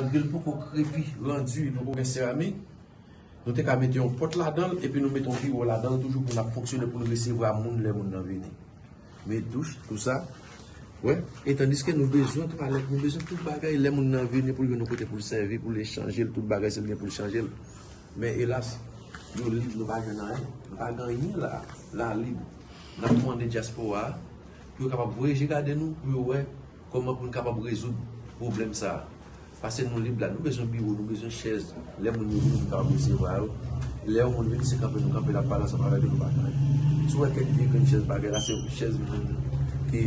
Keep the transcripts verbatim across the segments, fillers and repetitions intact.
Malgre l poko krepi, randi, li poko gen seramik, nou te ka mete yon pòt ladan l, epi nou mete yon biwo ladan l toujou pou n ap fonksyone, pou n resevwa moun lè moun nan vini. Mete douch, tou sa. Wè, e tandiske nou bezwen twalèt, nou bezwen tout bagay, lè moun nan vini pou l jwenn yon kote pou l sèvi, pou l echanje l, tout bagay se l gen pou l chanje l. Men elas, nou lib, nou pa jwenn anyen, nou pa gen anyen la, la lib. N ap mande dyaspora a pou yo kapab voye je gade nou, pou yo wè kòman pou n kapab rezoud pwoblèm sa a. Paske nou lib la, nou bezwen biwo, nou bezwen chèz. Lè moun yo vini, nou kapab resevwa yo. Lè yon moun vini, se kanpe nou kanpe, l ap pale ansanm avèk yo, nou pa kanpe. Si w wè kèk vye grenn chèz bagay la, se chèz moun ki,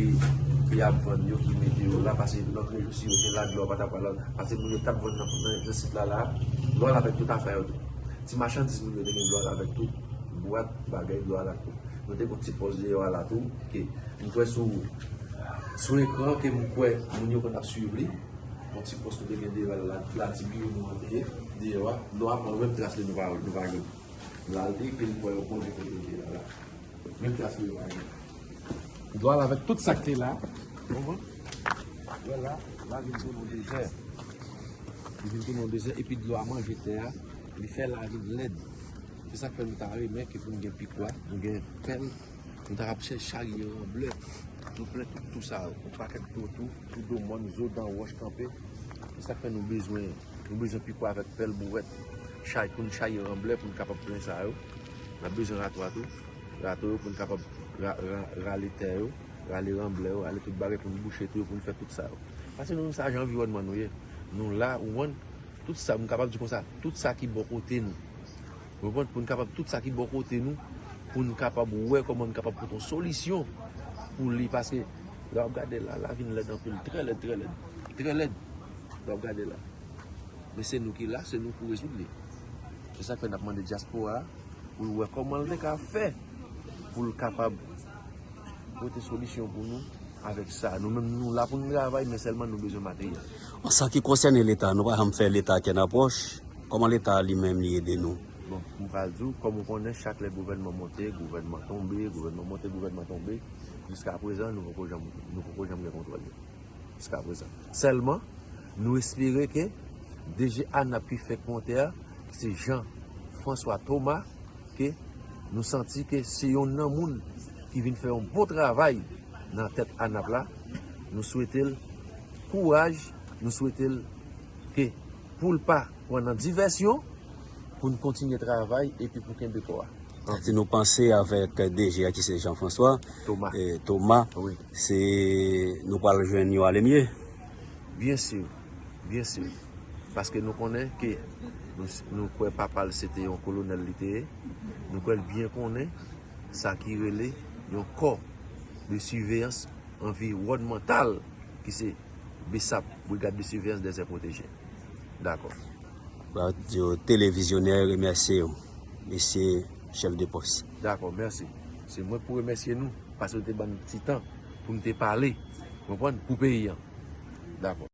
ki ap vann yo, ki mete yo la, paske lòt jou, si yo te la, dlo a pa t ap pral, paske moun yo t ap vann nan, nan, nan sit la, la, dlo a la avèk tout afè yo tou. Ti machandiz moun yo te gen dlo a la avèk tout, bwat, bagay dlo a la tou. Nou te gen ti pòs deyò a la tou, ke m kwè sou, sou ekran ke m kwè moun yo konn ap swiv li. Yon ti pòs nou te gen deyò a la, la ti biwo nou an te ye, deyò a, dlo a pran menm tras li nou pa, nou pa jwenn. La l te ekri m kwè yo konnen kote l te la, la. Menm tras li yo pa jwenn. Dlo a la avèk tout sa k te la, konprann? Wè la, la vin tounen yon dezè. Li vin tounen yon dezè, epi dlo a manje tè a, li fè la vin lèd. Se sa k fè nou ta renmen ke pou n gen pikwa, nou gen pèl, nou ta kab chè charye ranblè, nou plen tout tou sa yo. Yon pakèt dlo tou, tout do mòn, zo dan wòch kanpe. Se sa k fè nou bezwen, nou bezwen pikwa avèk pèl, bouwèt, chay, pou n charye ranblè, pou n kapab plen sa yo. N ap bezwen rato a tou, rato yo pou n kapab ra, ra, rale tè yo, rale ranblè yo, rale tout bagay pou n bouche tou yo, pou n fè tout sa yo. Paske nou menm sa jan anviwònman nou ye. Nou la, ou konprann, tout sa, m kapab di konsa, tout sa ki bò kote nou. Ou konprann? Pou n kapab, tout sa ki bò kote nou, pou n kapab wè kòman n kapab pote yon solisyon pou li, paske lè w ap gade la, la vin lèd anpil, trè lèd, trè lèd, trè lèd, lè w ap gade la. Men se nou ki la, se nou pou rezoud li. Se sa k fè n ap mande dyaspora a, pou l wè kòman l te ka fè, pou l kapab pote solisyon pou nou avèk sa. Nou menm, nou la pou n travay, men sèlman nou bezwen materyèl. An sa ki konsène Leta, nou pa janm fè Leta kè nan pòch. Kòman Leta li menm li ede nou? Bon, m pral di w, kòm ou konnen, chak lè gouvènman monte, gouvènman tonbe, gouvènman monte, gouvènman tonbe, jiska prezan, nou poko janm, nou poko janm gen kontwòl yo. Jiska prezan. Sèlman, nou espere ke D G ANAP ki fèk monte a, ki se Jean François Thomas, ke nou santi ke se yonn nan moun ki vin fè yon bon travay nan tèt ANAP la. Nou swete l kouraj, nou swete l ke pou l pa pran nan divèsyon, pou n kontinye travay epi pou kenbe kò a. Sa di nou panse avèk D G a ki se Jean François Thomas. Eh, Thomas, wi. Se nou pral jwenn yon alemye. Byen si, byen si. Paske nou konnen ke nou, nou kwè papa l se te yon kolonèl li te ye. Nou kwè l byen konnen sa ki rele yon kò de siveyans anviwònmantal ki se BSAP, Brigade de Surveillance des Aires Protégées. Dakò. Radio Télévisionnaire remèsye w, mesye chèf de pòs. Dakò, mèsi. Se mwen k pou remèsye nou, paske nou te ban n ti tan pou n te pale, konprann, pou peyi an. Dakò.